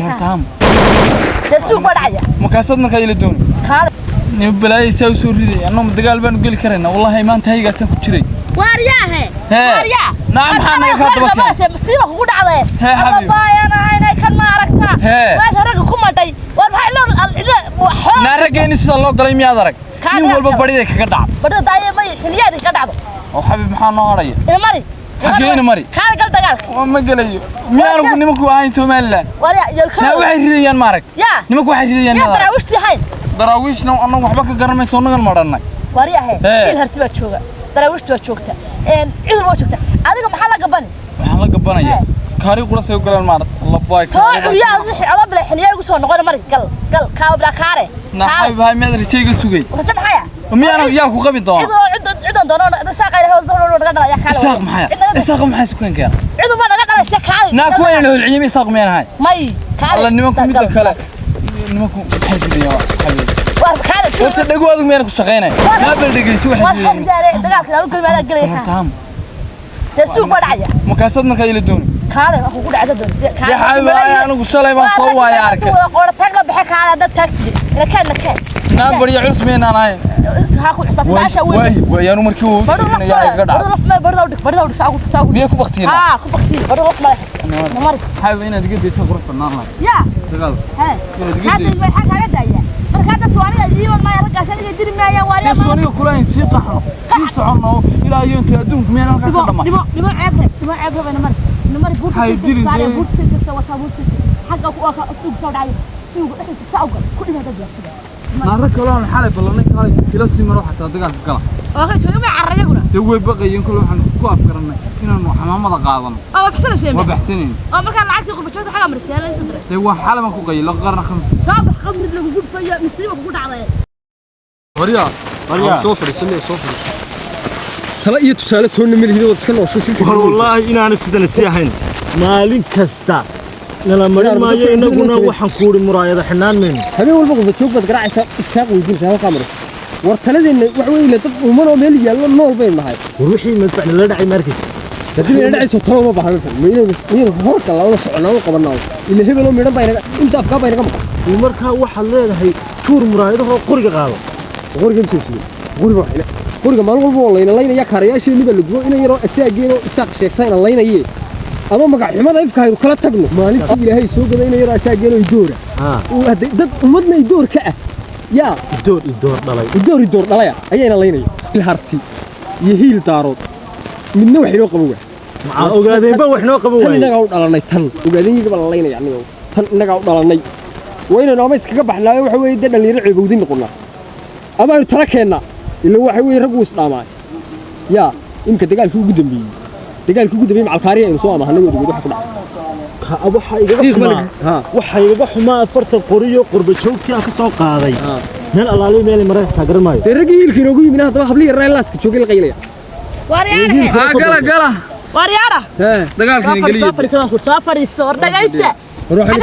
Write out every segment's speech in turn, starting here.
Hortaam. Dee suuq baa dhacaya. Markaasaad markaa ila doonay. Kaale. Nin balaayay saa u soo riday. Annagu dagaal baanu geli karaynaa. Wallaahi maanta haygaasaa ku jiray. Waaryaahe. Hee. Waaryaa. Nacam, maxaa naga kaa daba keenay? Masiiba kugu dhacday. Hee, Alla xabiibi. baayaan ahaynay kan ma aragtaa. Hee. Meesha ragga ku madhay. War maxay loo xoolo. Naa raggeeni sida loo galay miyaad arag? Kaale Nin walba yaa. bariday kaga dhacay. Badhida daaya may xiliyaad ka dhacdo. Oo xabiib maxaa noo hadhaya? Ina mari. Xaggee ina mari? Kaale gal dagaalka. Waa ma gelayo. Miyaanu nimanku ahayn Somaliland? Waaryaa yolka. Naa waxay ridayaan ma arag? Yaa. Nimanku waxay ridayaan Miyaa ma arag? daraawiishtii hayn? Daraawiishna annagu waxba ka garanmayso annagan madhannay. Waaryaahe. Hee. Wiil harti baa jooga. Daraawiishtu waa joogta. Ciidan waa joogta. Adiga maxaa la gabani? Waxaan la gabanayaa. Hee. Kaari qura say u galeen ma arag? Labaay. Soo curiyaa wixii codoo bila xiliyaa igu soo noqon mari gal gal kaa bila kaare. Naa xabiib hay miyaad rajayga sugay? Rajo maxaya? Miyaanu yaa ku qabi doona? Cid ciidan doono isaaq ay hawlo naga dhalaya kaale. Isaaq maxaya? Isaaq maxay sukan keenay? Cid uma naga dhalaysa kaale. Naa kuwa inay holciyay isaaq miyaan ahayn? May kaale. Alla nimanku midda kale. Nimanku maxay ridayaan xabiib? War kaale. Horta dhagu adigu miyaan ku shaqaynay? Naa bal dhegeyso waxay War ridayaan. xabiib dagaalka lagu galmay galay. Hortaam. Dee suuq baa dhacaya. Markaasaad markaa ila doonay. Kaale wax kugu dhacda doon sidee kaale. Dee xabiib hay anigu shalay baan soo waaya arkay. Wada qoora tag la bixe kaale dad taagtide. Ila kaan la kaan. Naa baryo culus miyaan ahayn? Ha ku cusatay baasha weyn. Waay waayaanu markii uu Bardo laf fiirinaya igaga bardo dhacay. laf ma bardo dhig bardo dhig saagu saagu. Miyay ku baktiina? Ha ku baktiina bardo laf ma. Namari. Xabiib inaad iga dayto qurux badnaan lahayd. Ya. Dagaal. Hee. Inaad iga Hadda dayto. way xag kaga daaya. Marka hadda Soomaaliya iiwan ma raggaas aniga diri maayaan waa Dee sooniga kula in sii qaxno, sii soconno ilaa iyo inta adduunku miyaan halkaa ka dhammaan. Dhimo dhimo ceeb reeb dhimo ceeb reeb namari. Namari buurta. Hay dirin saare dee. Buurta ka wata buurta. Xagga ku waa suuq soo dhacay. Suuq dhexdiisa saa ugal ku dhimada dad. Naara kaloon xalay ballanay kaalay kila sii maro xataa dagaalka gala. Oo ka jooga ma carrayaguna. Dee way baqayeen kale waxaan ku afkarannay inaanu xamaamada qaadano. Oo baxsanayeen. Waa baxsanayn. Oo marka lacagtii qurba joogta xaga marisay la soo diray. Dee waa xalay baan ku qayay la qarna khams. Soo bax qamri lagu gudfayo masiibo kugu dhacday. Waryaa. Waryaa. Soo fadhiisanay, soo fadhiiso. Tala iyo tusaale toonna ma lihid, waad iska noosho si War wallaahi inaana sidana sii ahayn maalin kasta nala marin maayo innaguna waxaan ku uri muraayada xidhnaan mayno. Habeen walba qurba joog baad garaacaysaa, itaaq weydiinaysaa halkaa maro. War taladeenna wax weyn dad uumanoo meel yaallo nool baynu nahay. War wixii madfac nala dhacay maarkay. Haddii layna dhacayso talo uma baahna, ma inaynu hor galnaa la soconnaa u qabannaa ila hebeloo midhan baa inaga imsa afkaa baa inaga maqan. Markaa waxaad leedahay tuur muraayadahoo qoriga qaado. Qoriga ma soo qoriga wax ina qoriga maalin walba waa layna laynaya kaarayaasheenni baa la gubo inan yaroo asaageenoo isaaq sheegta ina laynaye adoo magac xumada ifka haynu kala tagno maalintii ilaahay soo gada inan yaroo asaageenoo idoora dad ummadna idoor ka ah yaa idoor idoor dhalay idoor idoor dhalaya ayayna laynaya. Hiil harti iyo hiil daarood midna wax inoo qaban waay. Maxaa ogaadeenba wax inoo qaban tan waayey? Innagaa u dhalannay tan ogaadeenyaga baa la laynaya aniga tan innagaa u dhalannay waa inaynu ama iskaga baxnaayo waxa weeye dee dhallinyaro ceebowdin noqonnaa ama aynu tala keennaa ila waxa weeye raggu isdhaamaa yaa imika dagaalkii ugu dambeeyey macalkaariya aynu soo amahanay wadagood waxa ku dhacay. Waxaa igaga xumaa Ha. Waxaa igaga xumaa afartan qoriyo qurba joogtii aan ka soo qaaday meel allaaliyo meel maray xitaa garan maayo. Dee raggii hiilka inoogu yimid haddaba hablihii yarraa laaska joogay la qaylaya. Waaryaanahe. Haa gala gala. Waaryaana. Hee. Dagaalkani Soo geliya. fadhiiso waan ku soo fadhiiso war dhagaysta. War waxay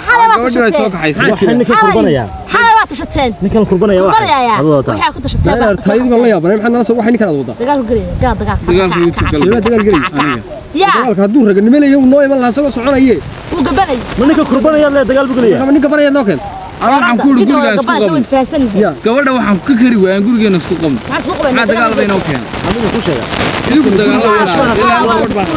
Xalay waa Gabadhi way soo tashateen. kaxaysay. Waxaa ninkan kurbanayaa. Xalay waa tashateen. Ninkan kurbanaya waa Kurbanayaa. Adoo wataa. Waxaa ku tashateen. Taydii baan la yaabanay maxaa nala soo waxay ninkan aad wadaa. Dagaalku gelaya gal dagaal. Dagaalku igu tugal. Dee dagaal gelaya. Aniga. Yaa. Dagaalka hadduu raganimo leeyahay uu noo iman lahaa isagoo soconaye. Wuu gabanay. Ma ninka kurbanayaa lee dagaal buu gelaya? Marka ninka banayaad noo keenta. Ama waxaan ku uri gurigaan isku qabno. Fahansan yihiin. Ya. Gabadha waxaan ka kari waayaan gurigeena isku qabno. Maxaa isku qabanay? Maxaa dagaal bay inoo keenay? Adigu ku sheega. Idinku dagaalama ilaa gabadh baan.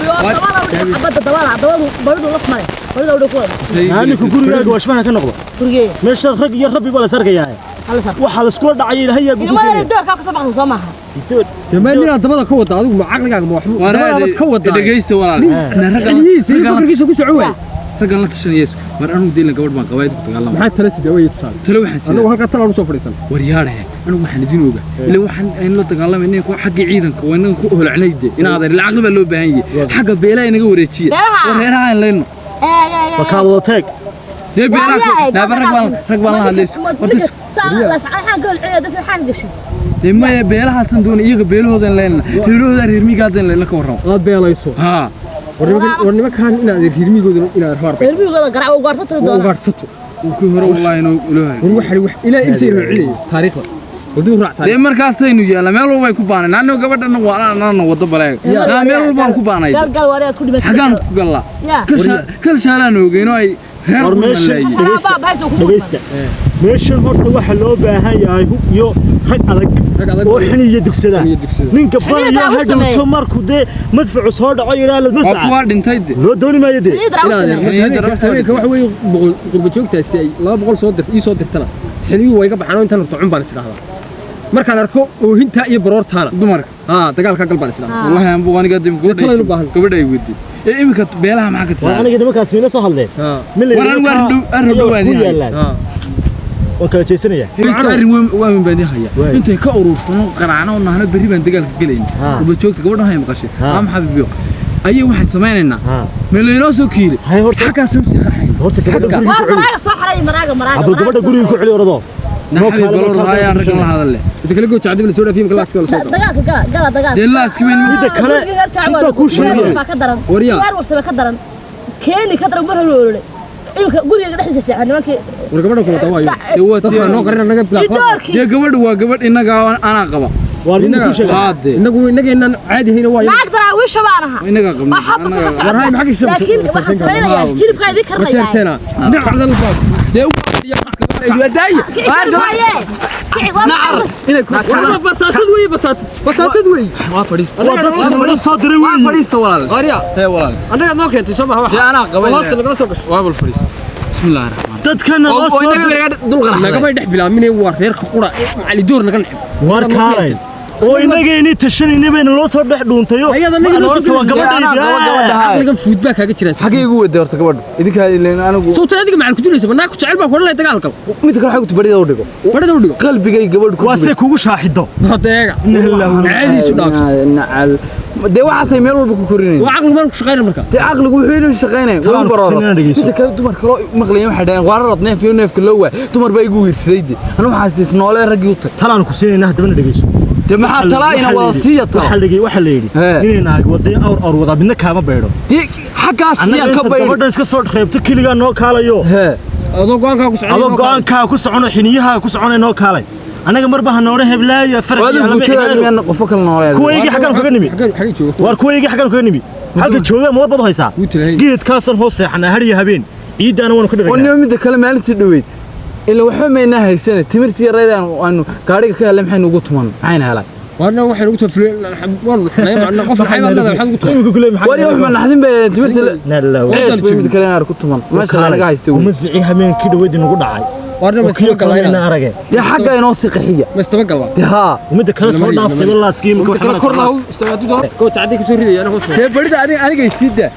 Xabadda dabada dabadu baridu laf male baridu udhow ku wada. Naa ninka gurigaaga washmaha ka noqdo. Gurigeeya. Meesha rag iyo rabbi baa la sarkayaa. Hala sar. Waxaa la iskula dhacay ilaahay yaa bugu Ilmadan keenaya. doorka ka soo baxsan soo maaha. Idoor. Dee ma ninaad dabada ka wadaa adigu ma caqligaaga ma waxbu dabadaabad ka wadaa. Dhegeysta walaal. Xilihiisa iyo fakarkiisa ku socon waay. Raggan la tashanayay war anigu deelan gabadh baan qabaa idinku dagaalama. Maxaa tala sidaa way tusaale? Talo waxaan Anagu sidaa. halkaa talaan usoo fadhiisan. War yaadhahe anigu waxaan idin ogaa ilaa waxaan aynu la dagaalamayna kuwa xagga ciidanka waa inaga ku holacnayde inaad lacag baa loo baahan yahay xagga beelaha inaga wareejiya. Beelaha? War reeraha aan leyno. Markaa wada teeg. Dee beelaha naaba rag baan la hadlayso horta dee maya beelahaasan doonay iyaga beelahoodan leynana reerahooda reer miyiga leyna ka warramo. Aad beelayso. Haa. War nimankan inaad reer miyigooda inaad raar ugaadhsato. Uu ku hore wallaahi inuu loo hayo. War waxani wax ilaa ibsay roocinaya taariikhda waduu raac Dee taariikhda. markaasaynu yaalla meel walba ay ku baanay naanoo gabadhana waa anana wado baleeg naa meel walbaan ku baanay xaggaan ku gallaa kal shaalaan ogeyn oo ay Reer War qurna meeshan- leeyahay. Shaqada baa bahayso kugu Dhegeysta. Meeshan horta waxaa loo baahan yahay hub iyo rag adag Rag adag oo xiniyo dugsada. Xiniyo dugsada. Ninka Xiniyo banayaa taa u ha sameeyey. dhowto markuu dee madfacu soo dhaco yidhaa la Waa madfaca. kuwaa dhintay de. Loo dooni maayo dee. Xiniyo daraawish sameeyey. Habeenka waxa weeye boqol qurba joogtaasi ay 200 soo dirta ii soo dirtana xiliyuhu way iga baxaan oo intaan horta cun baan is idhaahdaa markaan arko oohintaa iyo baroortaana Dumarka. haa dagaalka gal baan is idhaahdaa. Wallahi anbu aniga dib Dee talaynu baahan. gabadha ay weydiin. Ee imika beelaha maxaa ka Waa tiraa? aniga nimankaas miila soo hadleen. Haa. Mid la War yidhi an waar halkaa dhow arrin dhow ayaa waan ku yahay. yaallaan. Haa. Waan kala jeesanayaa. Dhegeysta, arrin weyn weyn baan idin hayaa. Waay. Intay ka urursano qaraacno oo nahno berri baan dagaalka gelayna. Haa. Qurba joogta gabadha hay maqashay. Haa. Maa xabiibiyo. Ayay waxaan samaynaynaa. Haa. Meel inoo soo kiili. Hay horta Xaggaas u sii qaxayna. horta gabadha Xagga. guriga Waar ku celi. maraaga soo xaray maraaga maraaga. Abul gabadha guriga ku celi oradoo. Noo Naxabi kaale, noo balor kaale, hayaan noo raggan la kaale. hadal leh. Inta kale gooja cadib la soo dhaafiyay marka laaska la soo galo. Dagaalka gala gala dagaalka. Dee laaski weyn Midda kale, intaa kuu sheegaya. Ka daran. Waryaa. Waar warsame ka daran. Keeni ka daran mar hore olole. Imika guriga dhexdiisa seexan nimankii. War gabadha kula dawaayo. Dee waa Dadka tii- noo qarina naga bilaa. Idoorkii. Dee gabadhu waa gabadh innaga anaa qaba. Waar ninka kuu sheegaya. Waa dee. Inagu inageenan caadi hayna waa Naag daraawiisha baan ahaa. Innaga qabna. Waa xabadka ka Annaga- socda. War hay, maxaa ka socda? Laakiin waxaan samaynayaa hilibkaa idin karnayaa. Majeerteena. Dacdal baas. Dee waa daaya. Waar gabadh. Waaye. Kici waa Nacar. Inay ku War basaasad weey basaasad. Basaasad weey. Waa fadhiista. Waa dadka nala soo diray Waa weeye. fadhiista walaal. Warya. Hee walaal. Annaga noo keentay soo maha waxa. Dee anaa qaba. Hoosta nagala soo gasho. Waa bal fadhiista. Bismillaahi raxmaani. Dadka nala Oo soo inaga diray. naga dul qarxday. Nagamay dhex bilaaminay waa reerka qura ee macali door naga nixib. War kaalay. Oo inageeni tashanayna bayna loo soo dhex dhuuntayo. Ayada anaga noo soo waa gelaysa. gabadha Anaa qaba gabadha. Caqligan fuud baa kaaga jira. Xagee igu waday horta gabadhu? Idinka ileen anigu Sawtan adiga macal ku dilaysa banaa ku jecel baa ku odhanaya dagaal gal. mid kale xogta barida u dhigo. Barida u dhigo. Qalbigay gabadhu ku Waa se kugu shaaxido. Adeega. Inna lillahi wa Caadiisu dhaafis. Nacal. Dee waxaasay meel walba ku korinayaan. Waa caqligu meel ku shaqeynaya marka. Dee caqligu wuxuu inuu shaqeynaya. Way Talaan u barooro. kusinana dhegeyso. Midda kale dumar kaloo maqlayeen waxay dhaheen waararad neef iyo neefka loo waay. Dumar baa igu wiirsaday dee. Anu waxaas is noolee raggii u tag. Talaan ku siinayna haddaba dhegeyso. Dee maxaa talaa ina wada siiya talo. Waxa la waxa la yidhi Hee. inay naag waday awr awr wada midna kaama beedho. Dee xaggaas Annaga siyaan ka inta bayri. gabadha iska soo reebto keligaa noo kaalayo. Hee. Adoo go'aankaa ku soconaya. Adoo go'aankaa ku socono xiniyaha ku soconay noo kaalay. Annaga marba ha noora heblaaya farq Waad iyo halaba guutada cibaado. miyaan qofo kale nooleed. Kuwaygii xaggan kaga nimi. Xagee jooga? Waar kuwaygii xaggan kaga nimi. Halka jooga ma war baad haysaa. Wuu tilaahay. Geedkaasan hoos seexanaa har iyo habeen. Ciidaana waanu ka Oo dharagnaa. nimo midda kale maalintii dhoweyd. Ila waxba maynaa haysane timirtii yaraydaan aanu gaadhiga ka helay maxaynu ugu tuman maxayna helay. Warna waxay ugu tafriin waan naxay macna qof naxay baa leedahay waxaad ugu tuman. Imika kuley maxaa War wax ma naxdin bay timirtii Inna lillahi wa ceesh bay mid kale inaar ku tuman meesha naga haystay Uma ficii habeenkii dhoweyd inagu dhacay. Warna ma Oo kiyo istaba galaa kalena arage. dee xagga inoo sii qaxiya ma istaba galaa. dee haa Midda kale soo dhaaftay walaaskii imika Inta kale kor lahaw istaba doon. Gooja cadii ka soo ridaya anagu soo. dee barida aniga aniga isii daa.